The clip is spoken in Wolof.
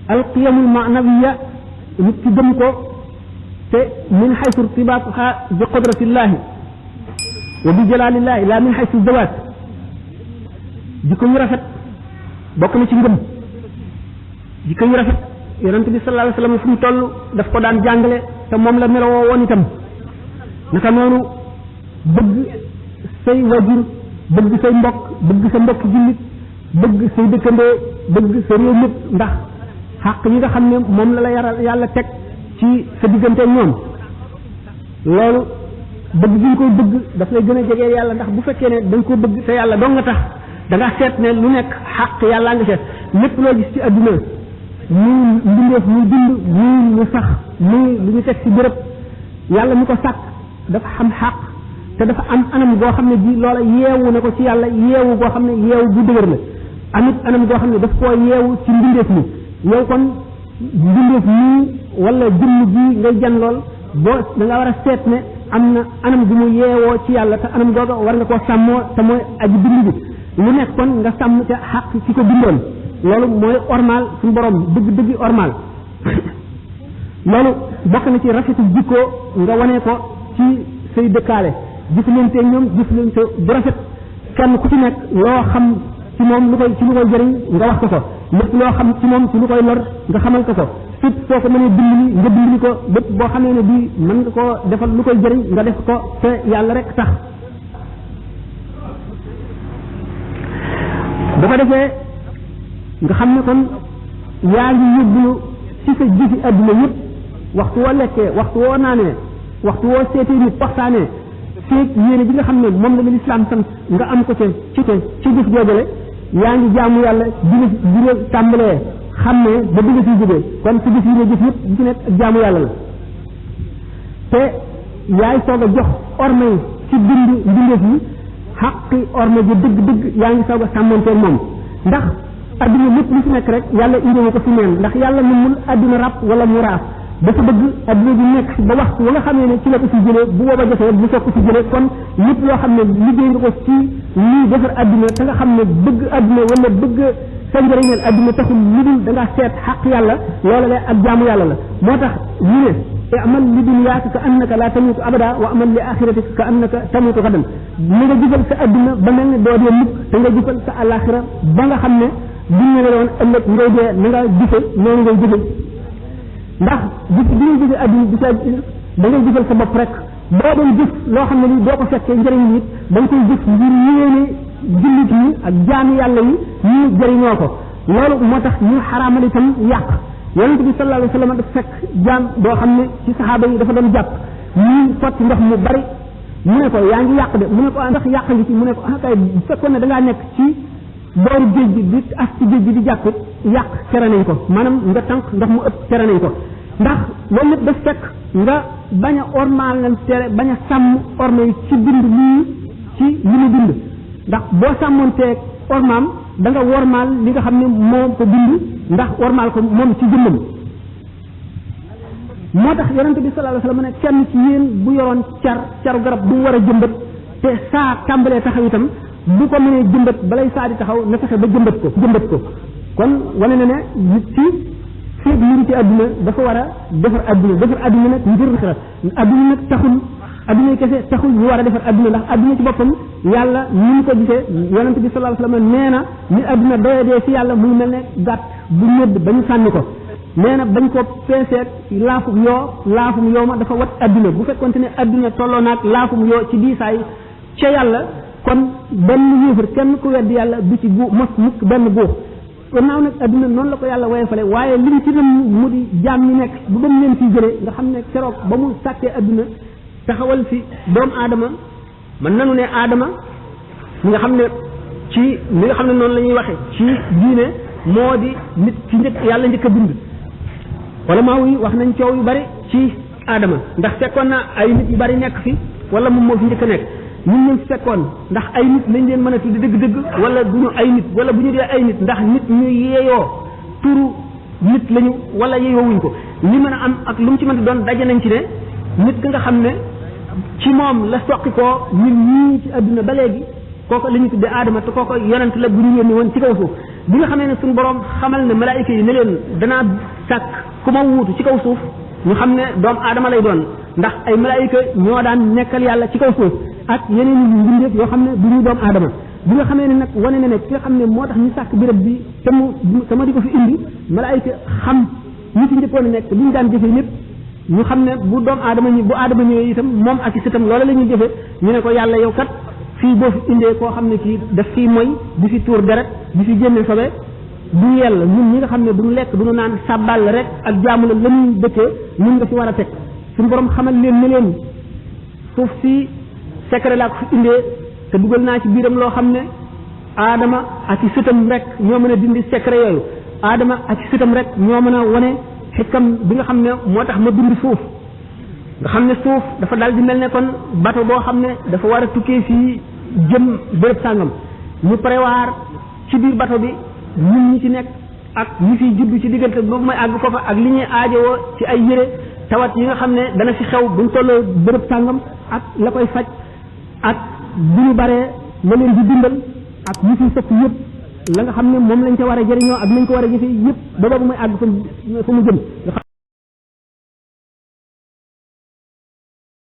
alqiyamul maanawiya nit ki gëm ko te min xaysu irtibaatuha bi qudratillahi wa bi jalalillahi la min xaysu zawaat jikko yu rafet bokk na ci ngëm jikko yu rafet yonent bi sallallahu alayhi wasallam fu mu toll daf ko daan jàngale te moom la melowoo woon itam naka noonu bëgg say wajur bëgg say mbokk bëgg sa mbokk jullit bëgg say dëkkandoo bëgg sa réew mépp ndax xàq yi nga xam ne moom la yaral yàlla teg ci sa diggante ñoom loolu bëgg gi nga koy bëgg daf lay gën a jege yàlla ndax bu fekkee ne da nga ko bëgg te yàlla dong nga tax da nga seet ne lu nekk xàq yàlla nga seet lépp loo gis ci adduna muy mbindeef muy dund muy lu sax muy lu ñu teg ci béréb yàlla mi ko sàkk dafa xam xàq te dafa am anam goo xam ne ji loola yeewu na ko ci yàlla yeewu goo xam ne yeewu bu dëgër la amit anam goo xam ne daf koo yeewu ci mbindeef mi yow kon mbindeef mii wala jëmm ji ngay jan lool boo da nga war a seet ne am na anam gu mu yeewoo ci yàlla te anam googa war nga koo sàmmoo te mooy aji bind bi lu nekk kon nga sàmm ca xàq ci ko bindoon loolu mooy ormal suñu borom dëgg ormal loolu bokk na ci rafetu jikko nga wane ko ci say dëkkaale jëflante ñoom jëflante bu rafet kenn ku ci nekk loo xam ci moom lu koy jëriñ nga wax ko lépp loo xam ci moom ci lu koy lor nga xamal ko fépp soo ko mënee dimbali nga dimbali ko bépp boo xamee ne bii mën nga koo defal lu koy jëriñ nga def ko te yàlla rek tax bu ko defee nga xam ne kon yaa ngi yóbbulu ci sa jëfi adduna yëpp waxtu woo lekkee waxtu woo naanee waxtu woo seetee nit waxtaanee feeg yéene bi nga xam ne moom la lislaam sant nga am ko ci jëf joojale yaa ngi jaamu yàlla di nga tàmbalee xam ne ba bi nga fiy jógee kon sa jëf yi nga jëf yëpp di ci nekk ak jaamu yàlla la te yaay soog a jox orma yi ci mbindeef yi xaqi orma ji dëgg yaa ngi soog a sàmmanteeg moom ndax adduna lépp lu fi nekk rek yàlla indiwu ko fi neen ndax yàlla mënul adduna rab wala mu raaf dafa bëgg adduna bi nekk ba waxtu wa nga xamee ne ci la ko ci jëlee bu booba jotee bu soog ko ci jëlee kon lépp loo xam ne liggéey nga ko ci lii defar adduna te nga xam ne bëgg adduna wala bëgg sa njëriñal adduna taxul lu dul da ngaa seet xaq yàlla loola la ak jaamu yàlla la moo tax ñu ne amal li dunyaaka ka annaka la tamutu abada wa amal li axiratika ka annaka tamutu gadan ni nga jëfal sa adduna ba mel ne doo dee mukk te nga jëfal sa alaxira ba nga xam ne buñ ne la woon ëllëg ngay dee na nga jëfe noonu ngay jëfe ndax jëf bi ngay jëfe adduna bi sa da ngay jëfal sa bopp rek boo doon jëf loo xam ne ni doo ko fekkee njëriñ nit da nga koy jëf ngir yéene jullit ñi ak jaami yàlla yi ñu jëriñoo ko loolu moo tax ñu xaraamal itam yàq yonente bi sallallahu alayhi wasallam dafa fekk jaam boo xam ne ci saxaaba yi dafa doon jàpp ñu sotti ndox mu bari mu ne ko yaa ngi yàq de mu ne ko ndax yàq ngi ci mu ne ko kay bu fekkoon ne da ngaa nekk ci booru géej gi di as ci géej gi di jàpp yàq tere nañ ko maanaam nga tànk ndox mu ëpp tere nañ ko ndax loolu lépp daf fekk nga bañ a ormaal leen tere bañ a sàmm orma yi ci bind lii ci li mu bind ndax boo sàmmoonteeg ormaam da nga wormaal li nga xam ne moo ko bind ndax wormaal ko moom ci jëmmam moo tax yonente bi sallallahu alayhi wasallam ne kenn ci yéen bu yoroon caru garab bu war a jëmbat te saa tàmbalee taxaw itam bu ko mënee jëmbat balay saa di taxaw na fexe ba jëmbat ko kon wane na ne nit ci feeg ñu ngi ci adduna dafa war a defar adduna nag ngir xira adduna nag taxul adduna kese taxul ñu war a defar adduna ndax adduna ci boppam yàlla ni ñu ko gisee yonente bi sallallahu alayhi wasallam nee na ni adduna doyadee ci yàlla muy mel ne gàtt bu ñëdd ba ñu sànni ko nee na bañ ko peeseet laafum yoo ma dafa wat adduna bu fekkonte ne adduna tolloo naag laafum yoo ci diisaay ca yàlla kon benn yéefar kenn ku weddi yàlla du ci mos mukk benn buux gannaaw nag adduna noonu la ko yàlla woyefale waaye liñ ci nam mu di jaam ñi nekk bu ba mu leen fii jëlee nga xam ne keroog ba mu sàkkee adduna taxawal fi doomu aadama mën nanu ne aadama mi nga xam ne ci li nga xam ne noonu la ñuy waxe ci diine moo di nit ci njëkk yàlla njëkk a bind wala maa yi wax nañ coow yu bari ci aadama ndax fekkoon na ay nit yu bari nekk fi wala moom moo fi njëkk a nekk ñun ñu fekkoon ndax ay nit lañ leen mën a tuddi dëgg-dëgg wala du ñu ay nit wala bu ñu dee ay nit ndax nit ñu yeeyoo turu nit lañu wala yeeyoowuñ ko li mën a am ak lu mu ci mën a doon daje nañ ci ne nit ki nga xam ne ci moom la soqi koo ñun ñii ci adduna ba léegi kooku la ñu tuddee aadama te kooku yonent la bu ñu yónni woon ci kaw suuf bi nga xamee ne suñu borom xamal ne malaayika yi ne leen danaa sàkk ku ma wuutu ci kaw suuf ñu xam ne doomu aadama lay doon ndax ay malaayika ñoo daan nekkal yàlla ci kaw suuf ak yeneen i mbindeef yoo xam ne du ñu doomu aadama bi nga xamee ne nag wane na ne ki nga xam ne moo tax ñu sàkk béréb bi te ma di ko fi indi malaayika xam ñi ci njëkkoon a nekk li ñu daan jëfee lépp ñu xam ne bu doomu aadama bu aadama ñëwee itam moom ak i sëtam loola la ñuy jëfe ñu ne ko yàlla yow kat fii boo fi indee koo xam ne kii daf fii mooy di fi tuur deret di fi génne sobe du yell ñun ñi nga xam ne duñu lekk duñu naan sàbbal rek ak jaamu la la ñuy dëkkee ñun nga fi war a teg suñu borom xamal leen ne leen suuf si secret laa ko fi indee te dugal naa ci biiram loo xam ne aadama ak i sëtam rek ñoo mën a dindi secret yooyu aadama ak i sëtam rek ñoo mën a wane xikam bi nga xam ne moo tax ma bind suuf nga xam ne suuf dafa daal di mel ne kon bateau boo xam ne dafa war a tukkee fii jëm béréb sàngam ñu prévoir ci biir bateau bi ñun ñi ci nekk ak ñi fiy judd ci diggante boobu may àgg foofa ak li ñuy aajowoo ci ay yére tawat yi nga xam ne dana fi xew buñ tolloo béréb sàngam ak la koy faj ak bu ñu baree la leen di dimbal ak ñi fiy sëpp yëpp la nga xam ne moom lañ ca war a jëriñoo ak nañ ko war a jëfee yëpp ba boobu may àgg fa mu jëm